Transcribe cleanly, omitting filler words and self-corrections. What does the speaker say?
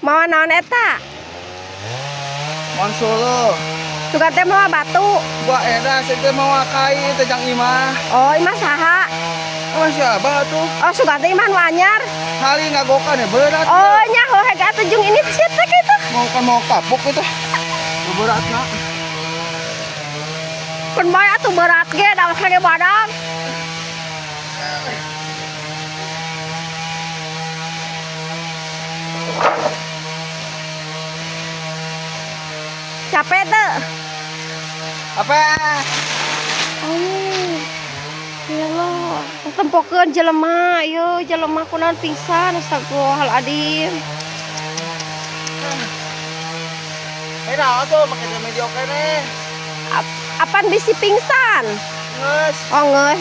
Mawa naon eta? Mon Solo. Sugan teh mawa batu. Gua era saya teh mawa kai teh jang imah. Oh, imah saha? Oh, siapa tuh? Oh, sugan teh imah nu anyar. Hali ngagokan ya berat. Oh, nya heuh atuh jeung ini sia teh kitu. Mau kan mau kapuk itu. Berat nak. Keun bae atuh berat ge da ge badag. Capek tuh? Apa? Oh, ya Allah. Tempokeun jelema, ieu jelema kunaon pingsan, astagfirullahaladzim. Nah, tuh make media oke nih. Apaan bisi pingsan? Nges. Oh, nges.